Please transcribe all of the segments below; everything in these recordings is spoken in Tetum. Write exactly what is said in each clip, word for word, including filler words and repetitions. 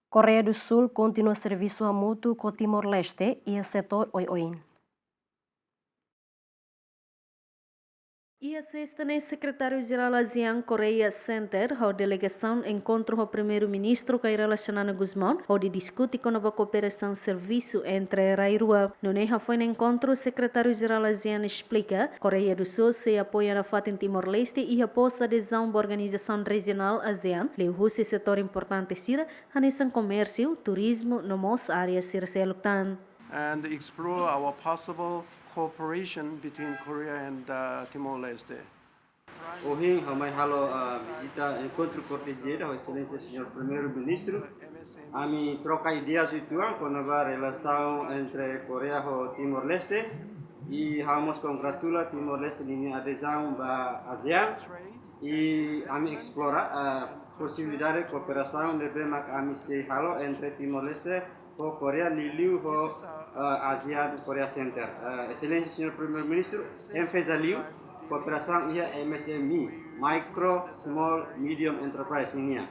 Koreia do Sul kontinua servisu hamutuk ho Timor-Leste iha setór oioin. Iha sesta ne'e, Sekretáriu Jerál ASEAN Koreia Center ho delegasaun enkontru ho Primeiru-Ministru Kay Rala Xanana Gusmão, hodi diskute kona-ba kooperasaun servisu entre rai rua. Nune'e hafoin enkontru, Sekretáriu Jerál ASEAN esplika, Koreia do Sul sei apoia nafatin Timor-Leste iha posta adezaun ba organizasaun rejionál ASEAN, liuhusi setór importante sira, hanesan komérsiu, turizmu, no mós área sira seluk tan. And explore our possible cooperation between Korea and, uh, Timor-Leste. Ohin ha'u mai halo, ah, vizita enkontru kortezia ida ho Exelénsia Señór Primeiru-Ministru. Ami troka ideias uitoan kona-ba relasaun entre Koreia ho Timor-Leste. I ha'u mós kongratula Timor-Leste ninia adezaun ba ASEAN. I ami esplora, ah, posibilidade kooperasaun ne'ebé mak ami sei halo entre Timor-Leste ho Koreia, liuliu ho, ah, ASEAN Korea Center. Ah, Exelénsia Señór Primeiru-Ministru enfatiza liu kooperasaun iha M S M E, Micro, Small, Medium Enterprise ninia.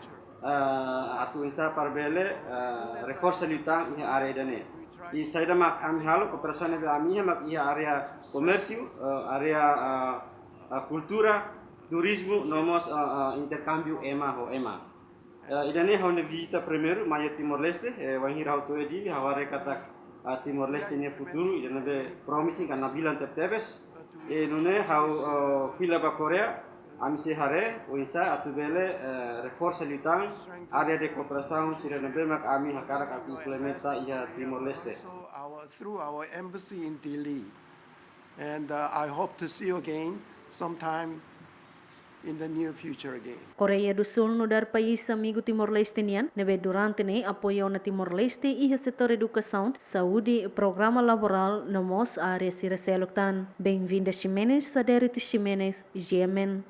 Ah, atu oinsá para bele, ah, reforsa liután iha área ida-ne'e. I saida mak ami halo, kooperasaun ne'ebé ami iha mak iha área komérsiu, ah, área, ah, ah, kultura, turizmu, no mós, ah, ah, interkámbiu ema ho ema. Eh, ida-ne'e ha'u-nia vizita primeiru mai iha Timor-Leste, eh, wainhira ha'u to'o iha Dili, ha'u haree katak, ah, Timor-Leste nia futuru ida ne'ebé promising ka nabilan tebetebes. Eh, nune'e ha'u, eh, fila ba Koreia, ami sei haree oinsá atu bele, eh, reforsa liután área de kooperasaun sira ne'ebé mak ami hakarak atu implementa iha Timor-Leste. So our, through our embassy in Dili, and, uh, I hope to see you again sometime in the near future again. Koreia do Sul nu'udar país amigu Timor-Leste nian, ne'ebé durante ne'e apoia ona Timor-Leste iha setór edukasaun, saúde, programa laborál, no mós área sira seluk tan. Benvinda Ximenes, Sadérito Ximenes, G M N.